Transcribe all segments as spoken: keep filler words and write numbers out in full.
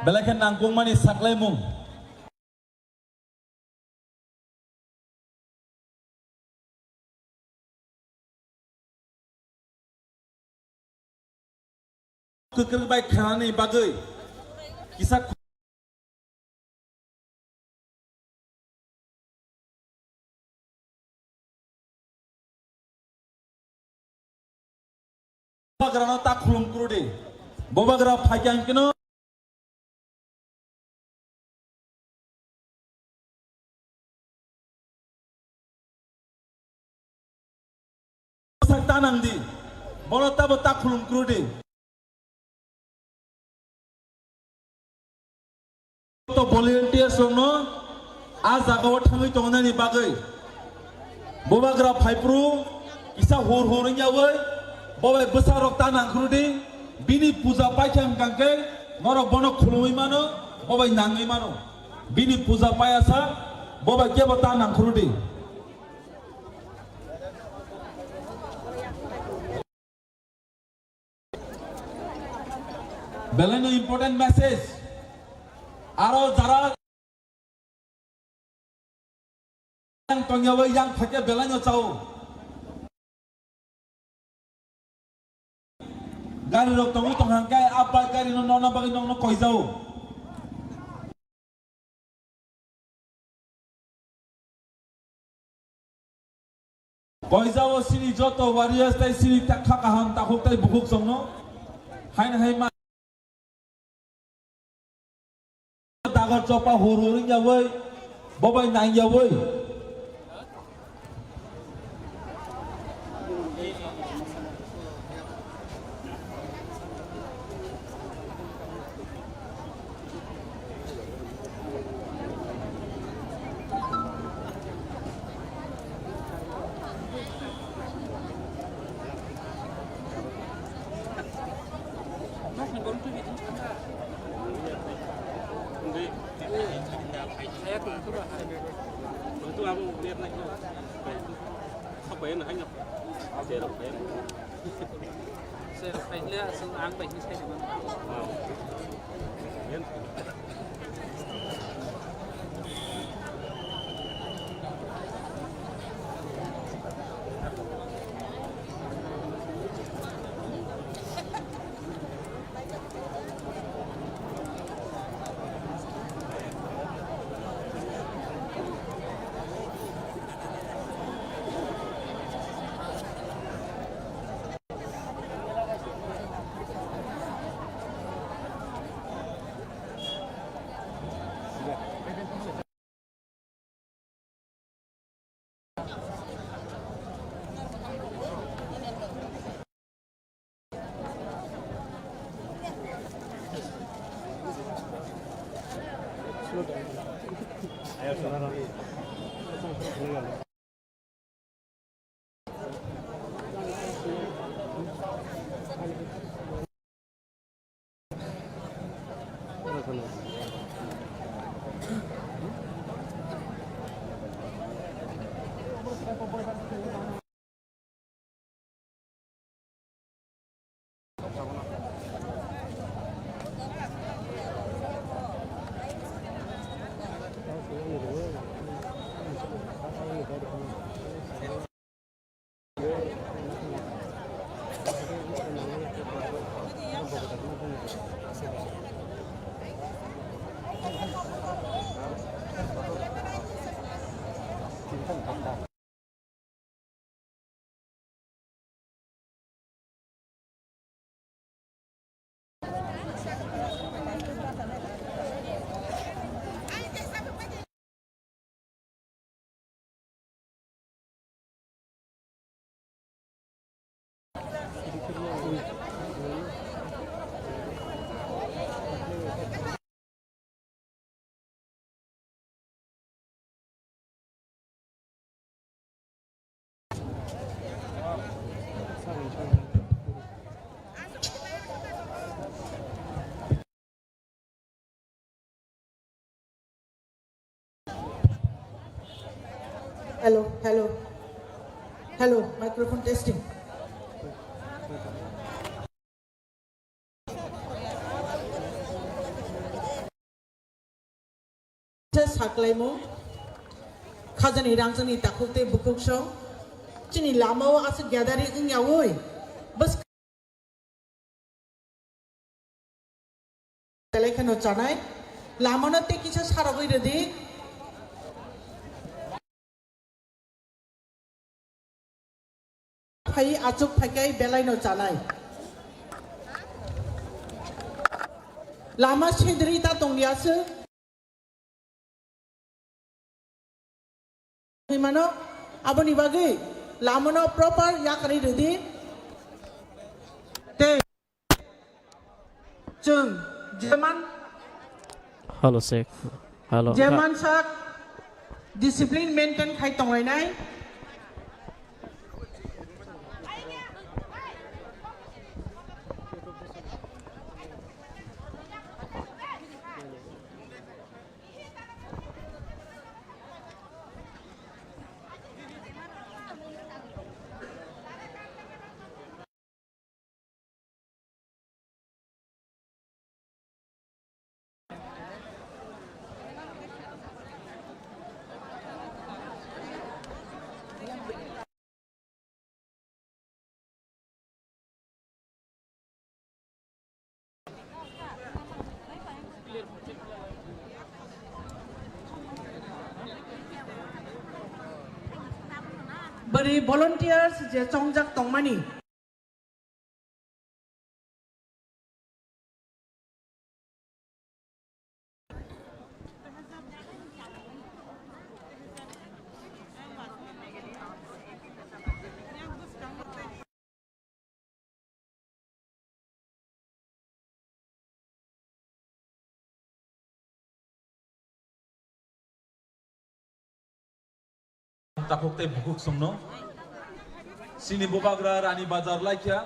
Belai khe nangkukmani saklaimung. Kwkrwk bai khanani bagwi kisa Bubagrano ta khulum kuru di. Bubagra phaikhe ang kino. Sak ta nang di. Bono tabo ta khulum kuru di. To volunteers rokno a jagao thangwi tongnani bagwi Bubagra phaiphru kisa hur hur wngyawi bobai bwsarok ta nangkhru di, bini puja paikha hwnkha khe norok bono khulumwi mano, bobai nangwi mano. Bini puja paiya sa bobai kebo ta nangkhru di. Belai no important message. Aro jara yang tongya bai yang phakya belai no chao. Gari rok tongo tong hang kai apa gari no nona bagwi nong no koi jao. Koijao sini joto warriors tai sini ta kha kaham takhuk tai bukhuk songno. Hain hai ma dagar chopa hur hur wngya woi, bobai nangya woi. Hello, hello, hello, microphone testing. Klaimung, khajani rangchakni takhuk tei bukhuk song, chini lamao aswk gyadari wngyaui bwskang belai kheno chanai, lamano tei kisa sarogwi rwdi. Phai achuk phaikai belaino chanai. Lama sindri ta tongya se. Mano, aboni bagwi lamano proper yakarwi rwdi. Tei Chwng jeman Hello, sir. Hello. Jeman sak discipline maintain khai tonglainai. Bwrwi volunteers je chongjak tongmani. Takhuk tei bukhuk songno. Chini bubagra Rani Bazar laikha.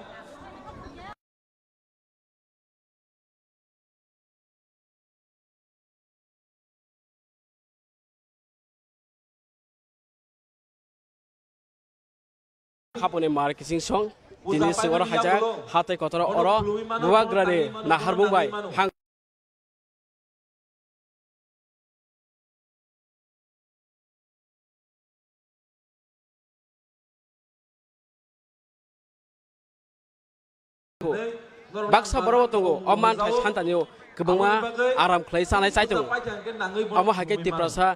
Haponi mar kising song, tini se oro haijak, hatai kotor oro bubagrani naharmung bai hang. Baksa borok bo tongo, o manthai santani o kwbangma aram khlai chanai chai tongo. Omo hai khe Tiprasa.